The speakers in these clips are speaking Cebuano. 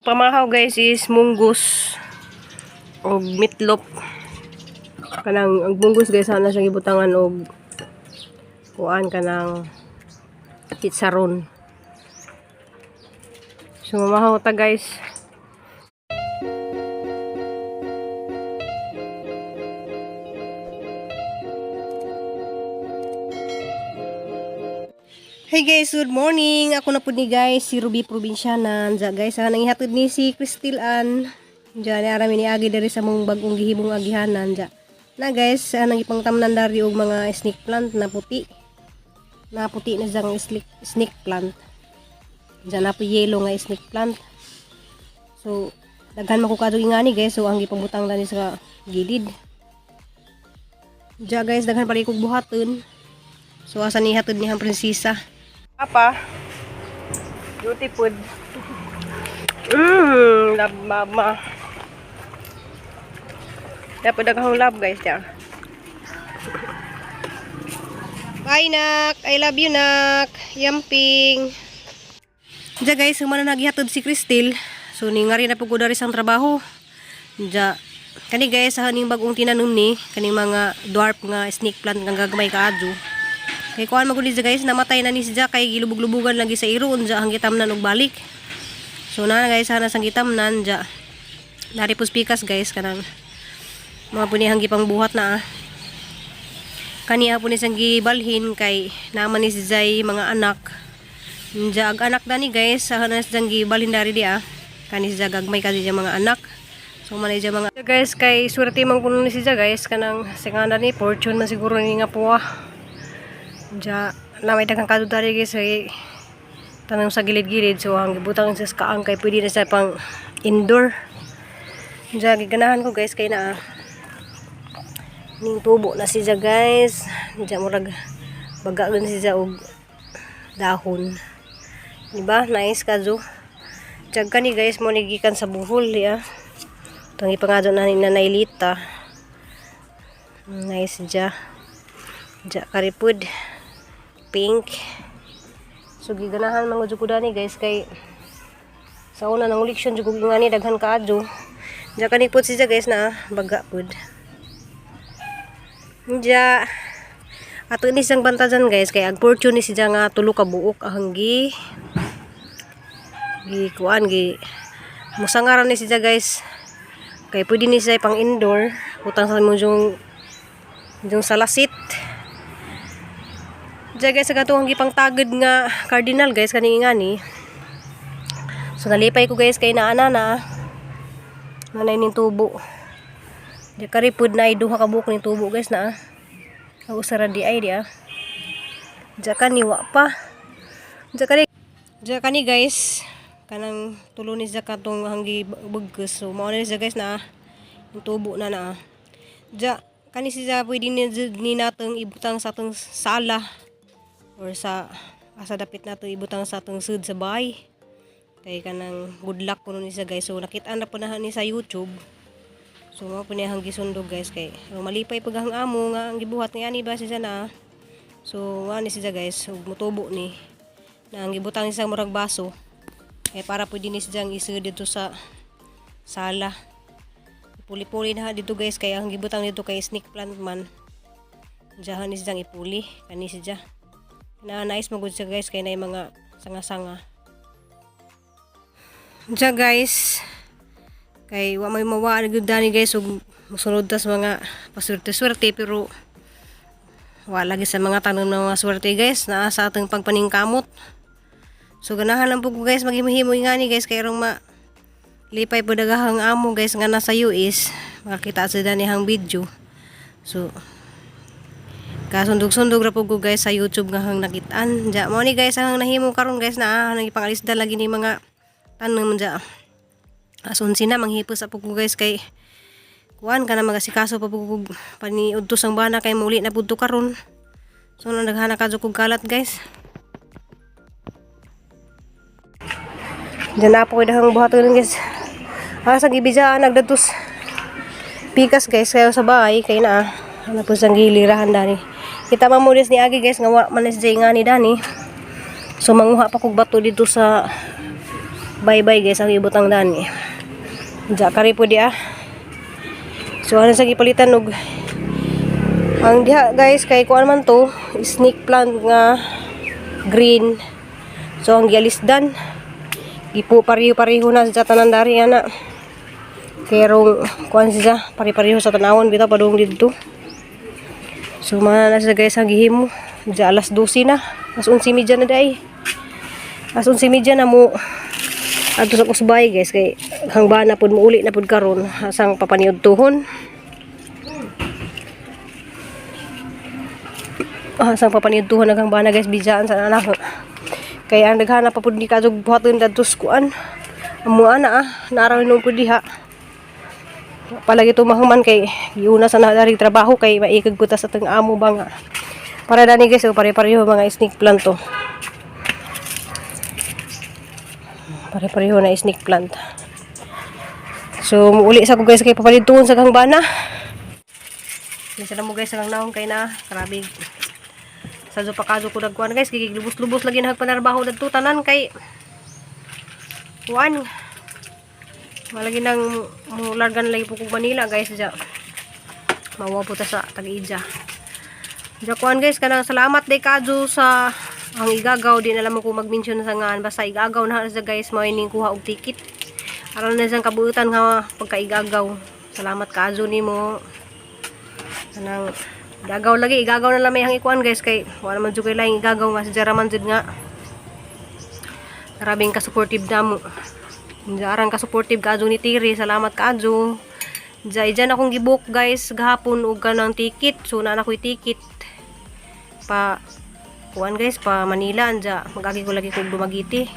Pamahaw, guys, is munggus og meatloaf. Kanang ang munggus, guys, sana siya gibutangan og kuan, kanang chicharon. So mamahaw ta, guys. Hey guys, good morning. Ako na po ni, guys, si Ruby Probinsyana. Diya, guys, ha, nangihatod ni si Cristil Ann. Diya, ni arami ni agi diri sa mong bagong gihimong agihanan. Diya. Na guys, nangipangtamnan dari og mga snake plant na puti. Na puti na siyang snake plant. Diya na po yellow nga snake plant. So, daghan man ko kadto ingani, guys. So, ang gipabutang dani sa gilid. Diya, guys, daghan pala kog buhaton. So, asa ni hatod ni ang prinsesa. Papa. Beauty food. Love mama. Dapat daghang love, guys, ya. Bye, nak. I love you, nak. Yamping. Diya, guys, humana naghihatod si Cristel. So ni nga rin na po ko dari sang trabaho. Diya. Kani, guys, sa haning bagong tinanom ni kaning mga dwarf nga snake plant nga gagmay kaadyo. Kay kuan man gud ni siya, guys, namatay na ni siya kay gilubog-lubugan lagi sa iro unja ang gitamnan og balik. So na, guys, sana sang gitamnan ja. Dari pus pikas, guys, kanang mga punihang gipang buhat na ah. Kaniya po ni sang gibalhin kay naman ni si Zay mga anak. Unja ag anak dani, guys, sa hanas jang gibalhin dari di ah. Kani siya gagmay kasi siya mga anak. So man siya mga guys kay swerte man kuno ni siya, guys, kanang singana ni fortune man siguro ni nga puwa. Diya, na may daghang kadto dari, guys, ay tanong sa gilid-gilid, so ang gibutang sa kaang kay pwede na sa pang indoor. Diya giganahan ko, guys, kay na ah. Ning tubo na siya, guys. Diya murag baga na siya og dahon. Di ba? Nice kazo. Diya kani, guys, mo ni gikan sa buhol ya. Itong ipangadto na ni Nanay Lita. Nice diya. Diya karipud pink. So giganahan mga jud ko dani, guys, kay sa una nang leksyon jud ko ngani daghan kaadyo. Diya kani pud siya, guys, na baga pud. Diya ato ni siyang bantajan, guys, kay ag fortune ni siya nga tulo ka buok ang gi gi kuan gi musangaran ni siya, guys, kay pwede ni siya pang indoor utang sa mo yung salasit. Diya, guys, sa katong gipang tagad nga cardinal, guys, kaning ingani. So nalipay ko, guys, kay naana na. Nanay ning tubo. Diya karipud na ay duha ka buok ning tubo, guys, na. Ang usara di ay di ah. Diya kani wa pa. Diya kani, guys, kanang tulo ni siya katong hanggi bugkos. So mao na siya, guys, na yung tubo na na. Diya kani siya pwede ni natong ibutang sa atong sala or sa asa dapit nato ibutang sa atong sud sa bahay kay kanang good luck kuno ni siya, guys. So nakita na po na ni sa YouTube, so mao po niya ang gisundog, guys, kay so, malipay pag ang amo nga ang gibuhat niya ani ba siya na. So wa ni siya, guys, ug mutubo ni na ang gibutang siya murag baso kay para pwede ni siya isud dito sa sala. Puli-puli na dito, guys, kay ang gibutang dito kay snake plant man. Diyan ni siya ipuli kani siya na nice magud siya, guys, kay na mga sanga-sanga. Diya, guys, kay wa may mawa na gyud dani, guys, ug musunod ta sa mga paswerte-swerte, pero wa lagi sa mga tanom ng mga swerte, guys, naa sa atong pagpaningkamot. So ganahan lang po ko, guys, maghimo-himo ngani, guys, kay aron ma lipay po dagahang amo, guys, nga nasa US makakita sa dani hang video. So kasundog-sundog ra po ko, guys, sa YouTube nga hang nakitaan. Diya mo ni, guys, ang nahimo karon, guys, na nang ipangalisda lagi ni mga tanom diya. Asun sina manghipos sa po ko, guys, kay kuan ka na magasikaso pa po ko paniudto sang bana kay muli na pud to karon. So na naghana ka kog kalat, guys. Diyan na po ko dahang buhaton, guys. Ah, sa gibijaan nagdatos pikas, guys, kayo sa bahay kay na ah. Ano po sang gilirahan dani. Kita man mo ni agi, guys, nga wa man ni nga ni dani. So manguha pa kog bato dito sa Bye bye guys, ang ibutang dani. Diya kari po di ah. So ano sa gipalitan og ang diha guys, kay kuan man to, snake plant nga green. So ang gialisdan gipo pareho-pareho na sa tanan dari ana. Kerong kuan siya pare-pareho sa tanawon bitaw padung didto. So mga na siya guys ang gihimo. Diya alas 12 na. Alas 11:30 na day. Alas 11:30 na mo adto sa kusbay guys, kay hangbana pud muuli na pud karon asang papaniud tuhon. Ah, asang papaniud tuhon naghang bana guys, bidjaan sa anak. Kay ang daghana pa pud ni kadtog buhaton dadto sa kuan. Amo ana ah, naaraw nung pud diha. Palagi to mahuman kay giuna sa na trabaho kay maikag ko ta sa tang amo ba nga. Para dani guys, oh, pare-pareho mga snake plant to. Pare-pareho na snake plant. So muuli sa ko guys kay papadidtuon sa gangbana. Bisa na mo guys ang naong kay na grabe. Sa pa kaso ko nagkuan guys, giglubos-lubos lagi na panarbaho dadto tanan kay kuan. Malagi nang mulargan lagi po kog Manila guys ja. Mawa po ta sa tag-ija. Ja kuan guys, kanang salamat day kadyo sa ang igagaw, di na lang mo ko mag-mention sa ngan, basta igagaw na sa guys, mao ning kuha og ticket. Aron na siyang kabuutan nga pagkaigagaw. Salamat kaadyo nimo. Kanang igagaw lagi, igagaw na lang may hang ikuan guys kay wala man jud kay laing igagaw nga si Jera man jud nga. Grabing ka-supportive namo. Arang ka-supportive kaadyo ni Tiri, salamat kaadyo. Diya dyan akong gibook guys gahapon og kanang ticket. So naa na ko'y ticket pa kuan guys pa Manila, anja magagi ko lagi kog Dumaguete.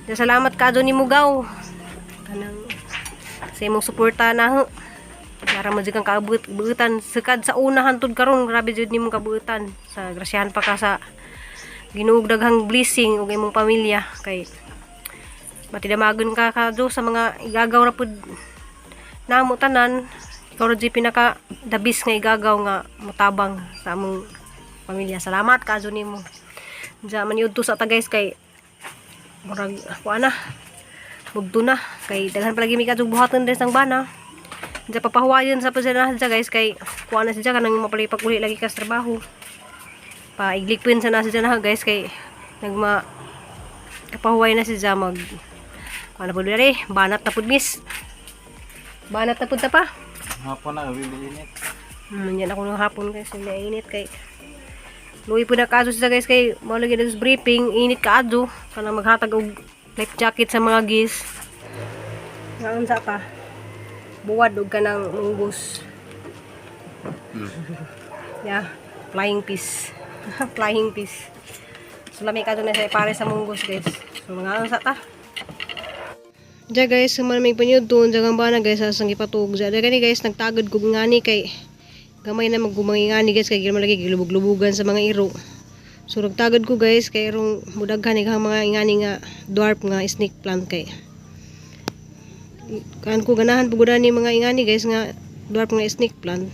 Diya, salamat kaadyo ni Mugaw. Kanang sa imong suporta na ho. Para mo jud kang kabuutan sukad sa una hantod karon, grabe jud nimong kabuutan. Sa grasyahan pa ka sa Ginoo og daghang blessing ug imong pamilya kay matidamagon ka kadyo sa mga igagaw ra pud namo tanan. Ikaw ra jud pinaka the best nga igagaw nga motabang sa among pamilya. Salamat kaadyo nimo. Diya maniudto sa ta guys kay murag kuan na, bugto na kay daghan pa lagi mi kadtong buhaton din sang bana. Diya papahuwayon sa pa na siya guys kay kuan na siya, kanang mapalipag uli lagi ka sa trabaho. Paiglikpin sa na siya na guys kay nagma kapahuway na siya, mag kuan na pud diri, banat na pud miss. Banat na pud ta pa. Hapon na, really init. Yan ako ng hapon guys, hindi init kay luwi po na kaso siya guys kay mao lagi na sa briefing, init kaadyo kanang maghatag og life jacket sa mga gis. Ngaon sa ka? Buwad og kanang munggos. Yeah, flying fish. Flying fish. So lami kadto na sa pare sa munggos guys. So mga sa ta. Diya guys, human may panyod doon, diya bana guys, sa gipatug. Diya gani guys, nagtagod kog ngani kay gamay na maggumangi ngani guys, kay gilman lagi gilubog-lubugan sa mga iro. So nagtagod ko guys, kay irong mudaghan ikang mga ingani nga dwarf nga snake plant kay. Kan ko ganahan pugod ni mga ingani guys nga dwarf nga snake plant.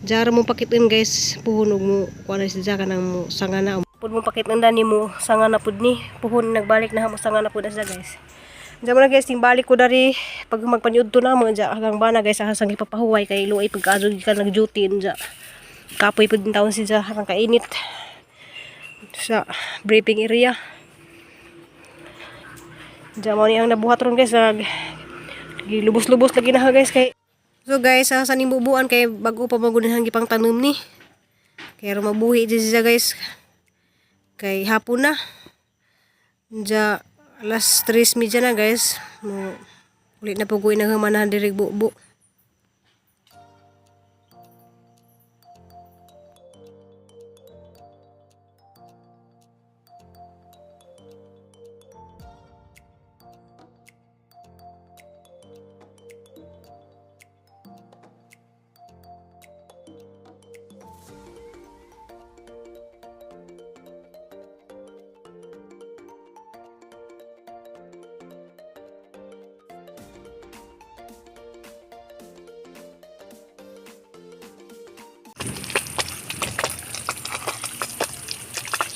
Diya ra mo pakitin guys, puhon og mo kuan na siya kanang mo sanga na. Pud mo pakitin dani mo sanga na pud ni, puhon nagbalik na mo sanga na pud na siya guys. Diyan mo na guys, ting balik ko dari pag magpaniudto na mo diya hanggang bana guys asang ipapahuway kay luoy pagkaadyo ka nag-duty diya. Kapoy pud din taon siya hanggang kainit sa briefing area. Diya mo ni ang nabuhat ron guys, nag gilubos-lubos lagi na ha guys kay. So guys, sa ning bubuan kay bago pa magunahan gipang tanom ni. Kaya mabuhi di siya guys. Kay hapon na. Diya alas 3:30 na guys. Mo ulit na po ko inahumanahan diri bubo.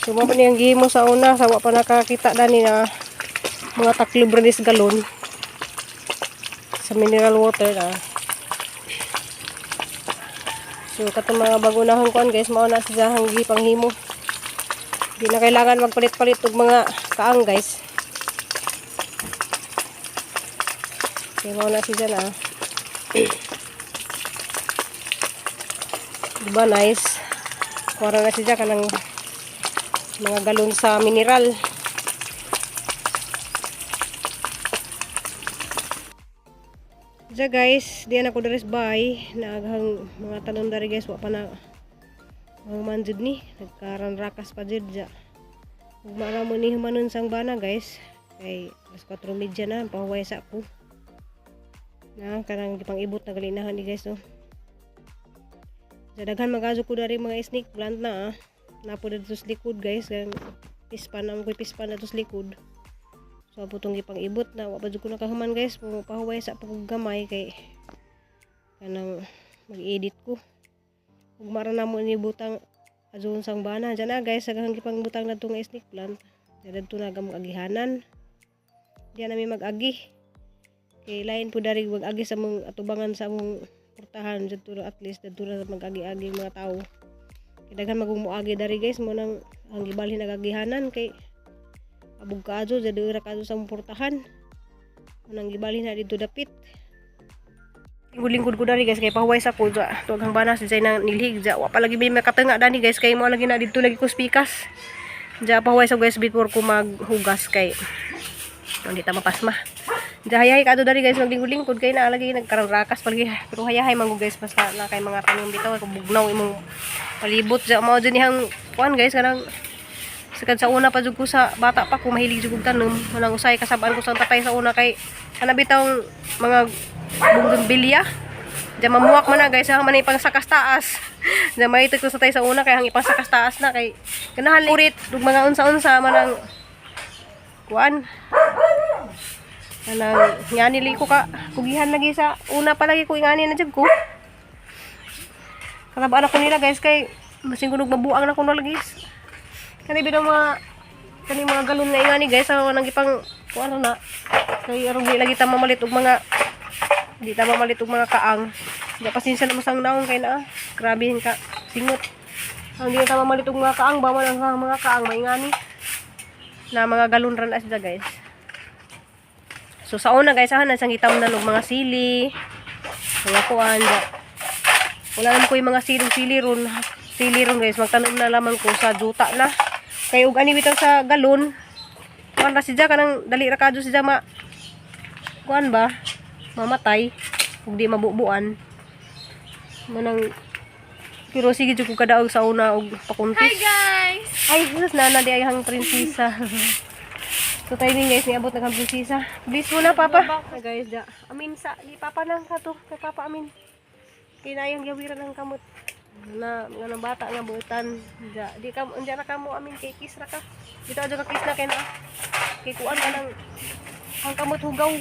So mo pa niyang gihimo sa una, sa wa pa nakakita dani na Mga taklo branis galon sa mineral water ah. So katong mga bagunahon kuan guys, mao na sa hanggi panghimo. Di na kailangan magpalit-palit og mga kaang guys. Kaya mao na siya na. Diba nice? Kuha na siya kanang mga galon sa mineral. Diya guys, diyan ako diri sa bay. Naaghang mga tanom dari guys, wa pa na mga man jud ni. Nagkaran rakas pa jud diya. Ugma ra mo ni humanon sang bana guys. Kay alas 4:30 na, pahuway sa ako. Na kanang gipang-ibot na galinahan ni guys no. Sa daghan magazo ko dari mga snake plant na ah. Napo dito sa likod guys, kay pispan na mo ko'y pispan na sa likod. So apo tong gipang-ibot na wa pa jud ko nakahuman guys, pahuway sa pag gamay kay kanang mag-edit ko. Ugma ra namo ni butang adun sang bana. Diyan na guys, daghang gipang butang na nga snake plant. Dadto na gamong agihanan. Diyan nami mag-agi. Kay lain po dari mag-agi sa mong atubangan sa mong portahan didto ra, at least didto ra mag-agi-agi ang mga tao. Kay daghan magong moagi dari guys, mo nang ang gibalhin nagagihanan kay abog kaadto didto ra kaadto sa mong portahan. Mo nang gibalhin na didto dapit. Lingkod-lingkod ko dari guys kay pahuway sa ko ja. Tuwag ang banas dyan nang nilhig ja. Wa pa lagi may makatanga dani guys kay mo lagi na didto lagi ko spikas. Ja pahuway sa guys before ko maghugas kay hindi ta mapasma. Ja hayahay ka dari guys maglingkod-lingkod kay naa lagi nagkaron rakas palagi pero hayahay man guys basta na kay mga tanom bitaw kung bugnaw imong palibot ja mao jud nihang kuan guys kanang sakad sa una pa jud ko sa bata pa ko mahilig jud kog tanom walang usay kasabaan ko sa tatay sa una kay kana bitawng mga bougainvillea. Diyan mamuwak man na guys, ha man ipangsakas taas. Diyan maitod ko sa tay sa una kay hang ipangsakas taas na kay ganahan urit ug mga unsa-unsa man ang kuan. Kanang ngani li ko ka kugihan lagi sa una pa lagi ko ingani na jud ko. Kalabaan ako nila guys kay masing kunog mabuang na kuno lagi. Kani bitaw mga kani mga galon na ingani guys sa nang ipang kuan na kay aron di lagi ta mamalit og mga di ta mamalit og mga kaang. Di pasensya na mo sang naong kay naa. Grabe ka singot. Ang di ta mamalit og mga kaang ba man ang mga kaang maingani na mga galon ran as guys. So sa una guys, ahan sang gitamnan og mga sili, mga kuan da. Wala naman ko yung mga sili-sili ron. Sili ron guys, magtanom na lamang ko sa juta na. Kay og ani bitaw sa galon, kuan ra siya kanang dali ra kadto siya ma kuan ba mamatay ug di mabubuan. Manang pero sige jud ko kadaog sa una og pakuntis. Hi guys! Ay, sus, nana di ay hang prinsesa. So timing guys, niabot na kang prinsesa. Please muna, Papa. Ah, guys, da. Amin sa di Papa nang kato, kay Papa amin. Kinayang gawiran ng kamot na nga ng bata nga buutan. Da, di ka unja ra kamo amin kay kiss ra ka. Dito adyo ka kiss na kay na. Kay kuan ka nang ang kamot hugaw.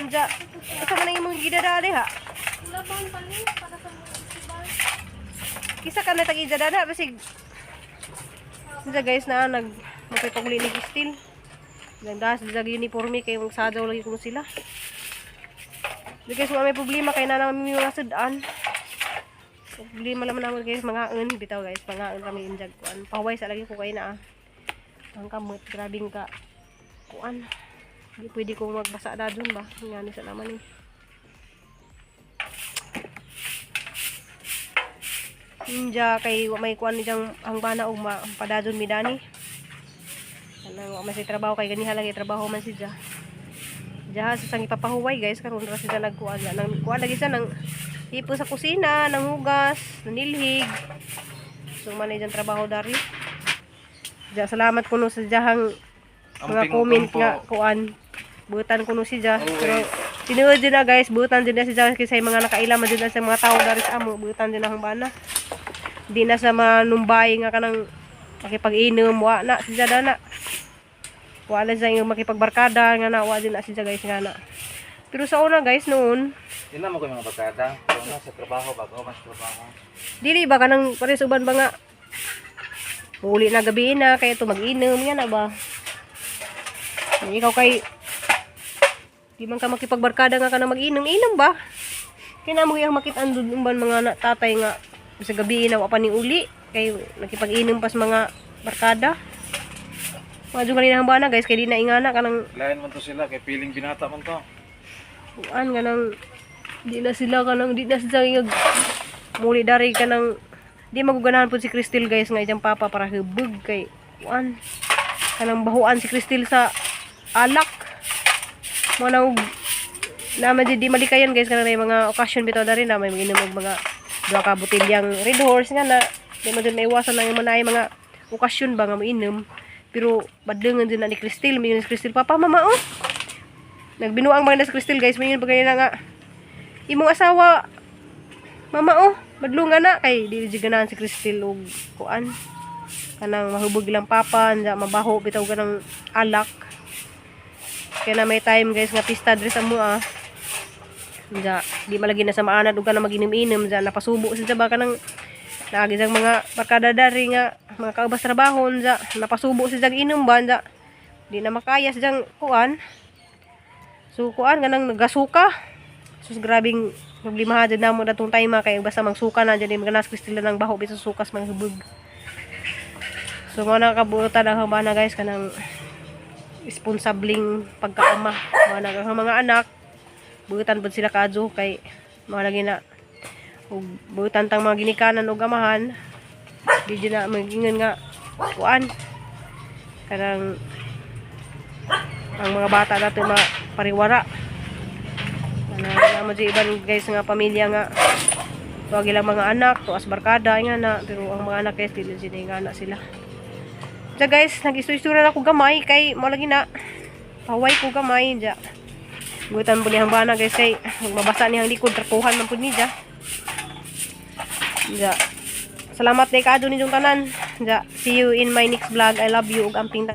Unja. Asa man ang imong gidada diha? Laban pa ni para sa mga festival. Kisa ka na tag ijadada basig. Unja guys na nag magpipaguli ni Christine. Ganda sa uniforme kay mong sadaw lagi kuno sila. Di guys, wala may problema kay na naman may mga sudan. Problema naman naman guys, mga un bitaw guys, mga un kami injag kuan. Paway sa lagi ko kay na ah. Ang kamot, grabing ka kuan. Di pwede kong magbasa na dun ba? Ngani sa naman eh. Inja kay wa may kuan ni diyang ang bana og ma padadon mi dani. Kanang wa man siya trabaho kay ganiha lang trabaho man siya. Diya sa sang ipapahuway guys karon ra sila nagkuan na nang kuan lagi siya nang hipo sa kusina, nang hugas, nanilhig. So man diyang trabaho dari. Diya salamat kuno sa diyahang mga Amping comment tumpo. nga kuan. Butan kuno si Jah. Always. Pero tinuod din na guys, butan din na si Jah kasi mga nakaila man din na sa mga tao dari sa amo, butan din na ang bana. Di na sa manumbay nga kanang makipag-inom, wa na si Jah na. Wa na siya yung makipagbarkada nga na wa din na si Jah guys nga na. Pero sa una guys noon, Ina mo ko yung mga barkada. Una sa trabaho, bago mas trabaho. dili ba kanang pares uban ba nga uli na gabi na kaya ito mag-inom yan na ba? Ikaw kay di man ka makipagbarkada nga ka na mag-inom, inom ba? Kaya na mo iyang makit-an dun umban mga na, tatay nga sa gabi na wa pa ni uli kay nakipag-inom pas mga barkada. Mga kanina ang bana, guys, kay di na ingana kanang Lain man to sila kay piling binata man to. kuan nga nang di na sila kanang di na sila ingag muli dari kanang di maguganahan po si Cristel, guys, nga iyang papa para hubog kay kuan kanang bahuan si Cristel sa alak mo na og naman di malikayan, guys, kanang may mga okasyon bitaw dari na may maginom og mga duha ka botilyang Red Horse nga na di man jud maiwasan ang mga naay mga okasyon ba nga moinom, pero badlungan din na ni Cristel. Mingon si Cristel, "Papa, mama, oh." Nagbinuang mga na si Cristel, guys, mingon pa ganyan nga imong asawa, mama, oh, madlungan na kay di jud ganahan si Cristel og kuan kanang mahubog ilang papa nya mabaho bitaw kanang alak. Kaya na may time, guys, nga pista diri sa mua nya di malagi na sa maanad ug kanang maginom-inom nya napasubo sa ba kanang naagi sang mga barkada dari nga mga kaubas trabaho nya napasubo sa inom ba nya di na makaya sa kuan. So kuan kanang nagasuka. Sus, grabing problema ha dyan namo datong time kay basta magsuka na dyan maganas Cristela ng baho bisan sukas mga hubog. So mo na kabuotan ang hambana, guys, kanang responsabling pagkaama. Mga na ang mga anak buutan pud sila kaadyo kay mga lagi na ug buutan tang mga ginikanan ug amahan di dyan na magingon nga kuan kanang ang mga bata nato mga pariwara. Ano, naman sa iban, guys, nga pamilya nga tuwag ilang mga anak, tuas barkada, nga na, pero ang mga anak, guys, dili sila nga na sila. So guys, nag-istura na ako gamay kay mo lagi na paway ko gamay ja. Gutan po niyang bana, guys, kay mabasa niyang likod, trapuhan man pud ni ja. Ja. Salamat kay kaadto ninyong tanan. Ja, see you in my next vlog. I love you ug amping.